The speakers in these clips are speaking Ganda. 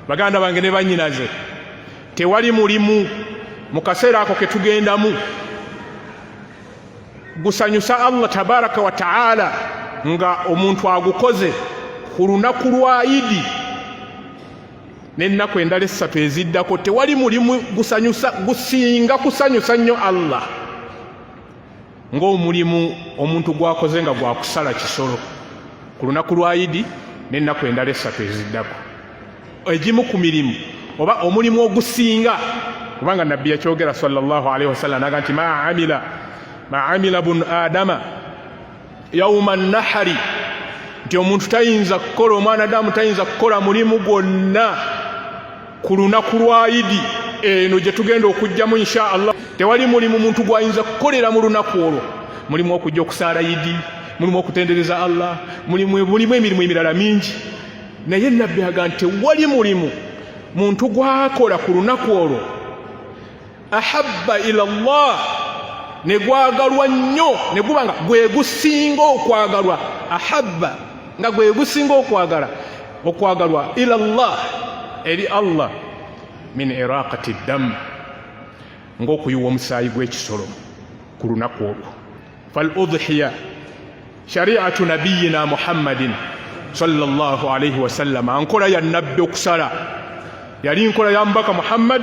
Baganda bange ne bannyinaze, tewali mulimu mu kaseera ako ke tugendamu gusanyusa Allah tabaraka wa taala nga omuntu agukoze ku lunaku lwa Idi n'ennaku endala essatu eziddako. Tewali mulimu gusanyusa gusinga kusanyusa nnyo Allah ng'omulimu omuntu gwakoze nga gwakusala kisolo ku lunaku lwa Idi n'ennaku endala essatu eziddako. Egimu ku mirimu oba omulimu ogusinga, kubanga Nabbi yakyogera sallallahu alaihi wasallam naga nti ma amila bun adama yauma nahari, nti omuntu tayinza kukola, omwana adamu tayinza kukola mulimu gwonna ku lunaku lwa Idi eno gye tugenda okujjamu insha Allah. Tewali mulimu muntu gwayinza kukolera mu lunaku olwo. Mulimu okujja okusaala Idi, mulimu okutendereza Allah, mulimu emirimu emirala mingi, naye Nabbi aga nti tewali mulimu muntu gwakola ku lunaku olwo ahabba ila llah, ne gwagalwa nnyo, ne guba nga gwe gusinga okwagalwa, ahabba nga gwe gusinga okwagala okwagalwa ila llah, eri Allah, min iraqati ddamu, ng'okuyiwa omusaayi gw'ekisolo ku lunaku olwo. Fal udhiya shariatu nabiyina Muhammadin sallallahu alaihi wasallama, nkola ya Nabbi okusala yali nkola ya Mubaka Muhammad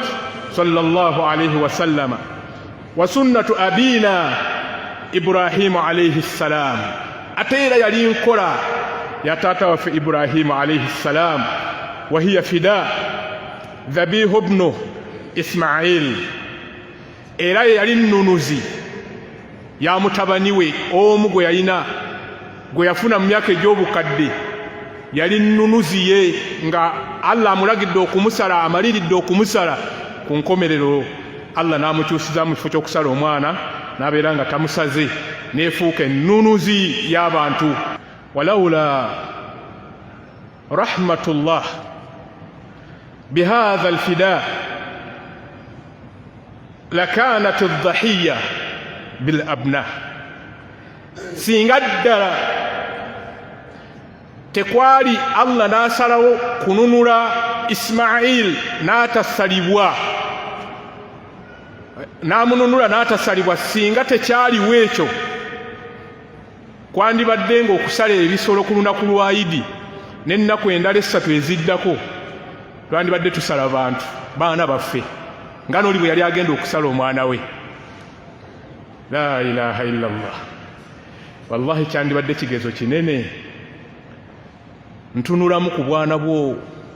sallallahu alaihi wasallama, wa sunnatu abina Ibrahimu alaihi ssalam, ate era yali nkola ya taata waffe Ibrahimu alaihi ssalam, wa hiya fida dhabihu bnu Ismail, era ye yali nnunuzi ya mutabani we omu gwe yalina, gwe yafuna mu myaka egy'obukadde. Yali nnunuzi ye nga Allah amulagidde okumusala, amaliridde okumusala. Ku nkomerero Allah n'amukyusiza mu kifo ky'okusala omwana n'abeera nga tamusaze, n'efuuka ennunuzi y'abantu. Walaula rahmatullah bihadha alfida lakanat aldhahiya bil abna, singa ddala tekwali Allah n'asalawo kununula Ismail n'atasalibwa, n'amununula n'atasalibwa, singa tekyaliwo ekyo, kwandibadde ng'okusala ebisolo ku lunaku lwa Idi n'ennaku endala essatu eziddako twandibadde tusala bantu, baana baffe, nga n'oli bwe yali agenda okusala omwana we. La ilaha illa Allah. Wallahi kyandibadde kigezo kinene. Ntunulamu ku bwana bwo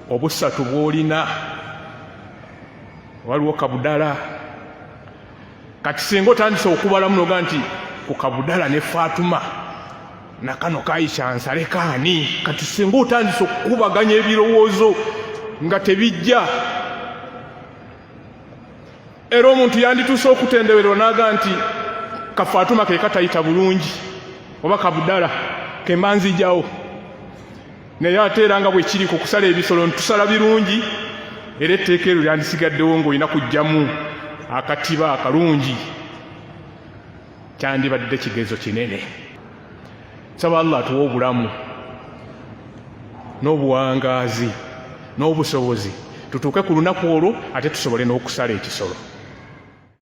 obusatu bw'olina, waliwo kabudala. Kati singa otandise okubalamu noga nti ku kabudala ne Fatuma nakano kaisha nsalekaani, kati singa otandise okukubaganya ebirowoozo nga tebijja, era omuntu yandituuse okutendewerwa n'aga nti kafatuma ke katayita bulungi oba kabudala kemba nzijawo. Naye ate era nga bwe kiri ku kusala ebisolo ntusala birungi, era etteeka eryo lyandisigaddewo ng'olina kujjamu akatiba akalungi. Kyandibadde kigezo kinene. Saba Allah atuwe obulamu n'obuwangaazi n'obusobozi tutuuke ku lunaku olwo ate tusobole n'okusala ekisolo.